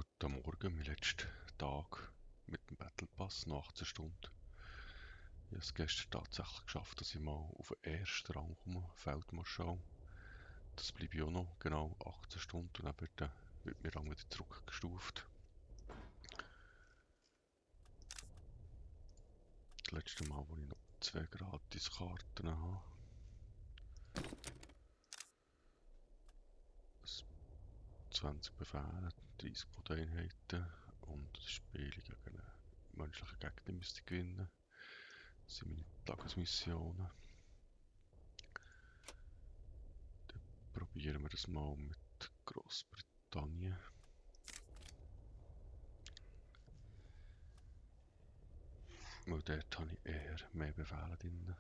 Guten Morgen, mein letzter Tag mit dem Battle Pass, noch 18 Stunden. Ich habe es gestern tatsächlich geschafft, dass ich mal auf den ersten Rang komme, Feldmarschall. Das bleibe ich auch noch genau 18 Stunden und dann wird mir Rang wieder zurückgestuft. Das letzte Mal, wo ich noch 2 Gratiskarten habe. 20 Befehle, 30 Bodeinheiten und das Spiel gegen einen menschlichen Gegner müsste ich gewinnen. Das sind meine Tagesmissionen. Probieren wir das mal mit Großbritannien. Weil dort habe ich eher mehr Befehle drin.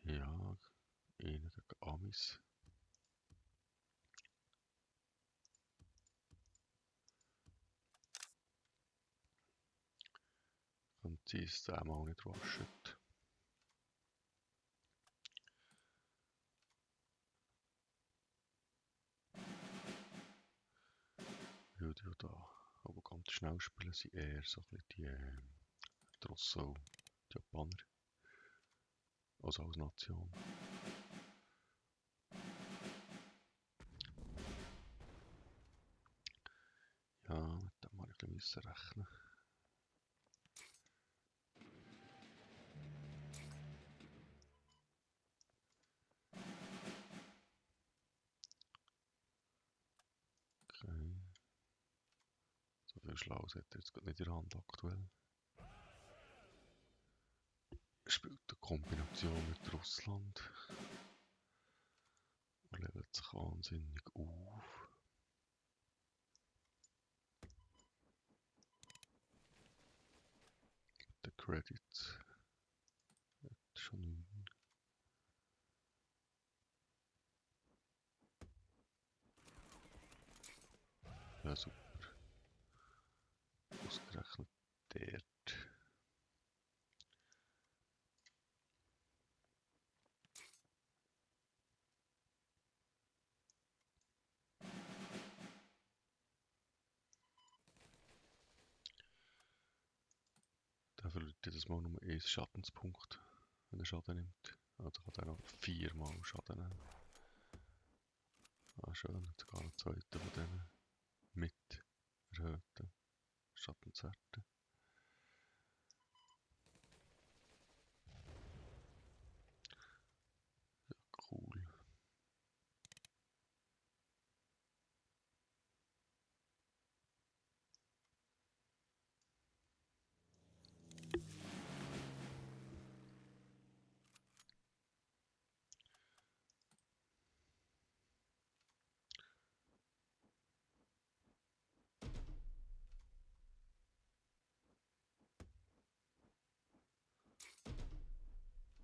Ja, einer gegen Amis. Und sie ist einmal nicht rushet. Weil die da aber ganz schnell spielen, sind eher so ein bisschen die Russen und die Japaner. Also als Nation. Ja, mit dem habe ich ein bisschen rechnen. Okay. So viel Schlaues hat er jetzt gerade nicht in der Hand aktuell. Er spielt eine Kombination mit Russland. Und levelt sich wahnsinnig auf. Der Credits hat schon 9. Ja, super. Ausgerechnet dort. Der verliert jedes Mal nur 1 Schadenspunkt, wenn er Schaden nimmt. Also kann er noch 4 Mal Schaden nehmen. Ah, schön, jetzt sogar einen zweiten von denen mit erhöhten Schadenswerten. Ja, cool.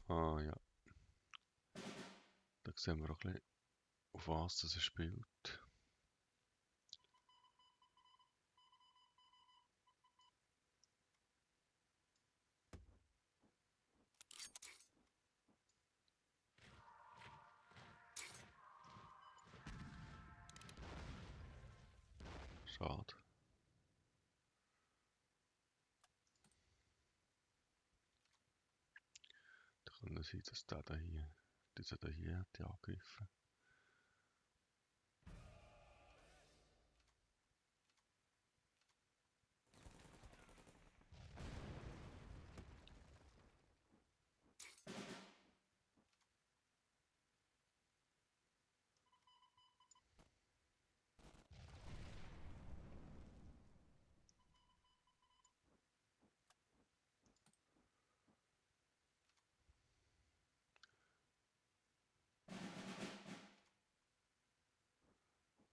Ah ja, da sehen wir auch ein bisschen, auf was das er spielt. Schade. Da kann es sein, dass dieser da hier hat die angegriffen.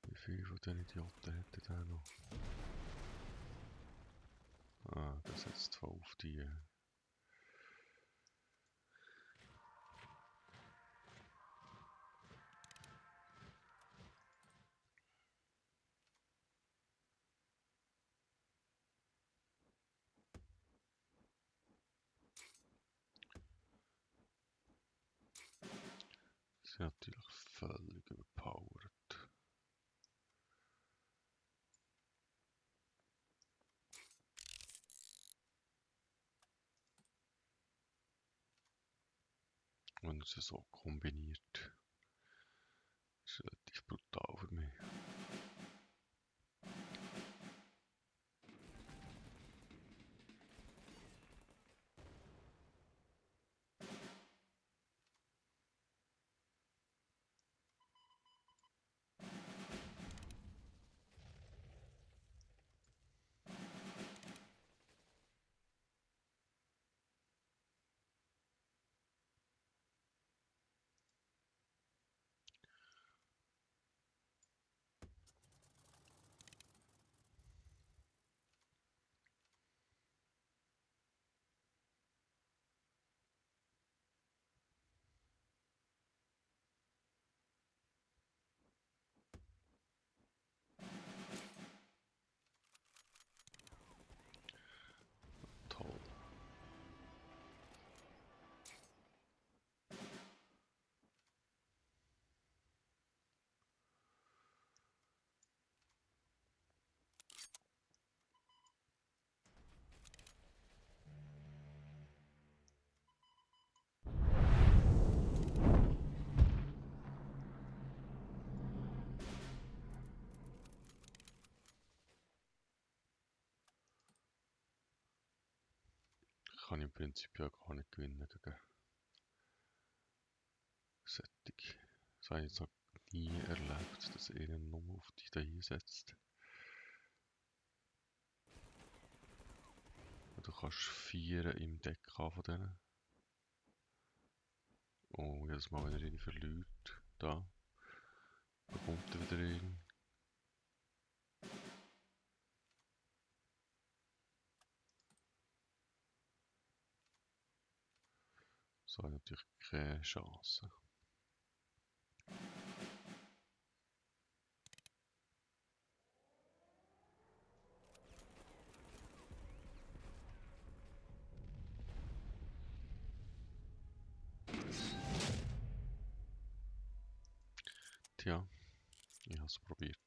Wie viele von den Idioten hätte der noch? Ah, das setzt voll auf die. natürlich völlig überpowered. Wenn er sie so kombiniert, ist relativ brutal für mich. Toll. Kann ich im Prinzip ja gar nicht gewinnen gegen Sättig. Das habe ich jetzt noch nie erlebt, dass einer nur auf die da hinsetzt. Du kannst 4 im Deck haben von denen. Und jedes Mal, wenn er ihn verliert, da bekommt er wieder ihn. So hat natürlich keine Chance. Tja, ich habe es probiert.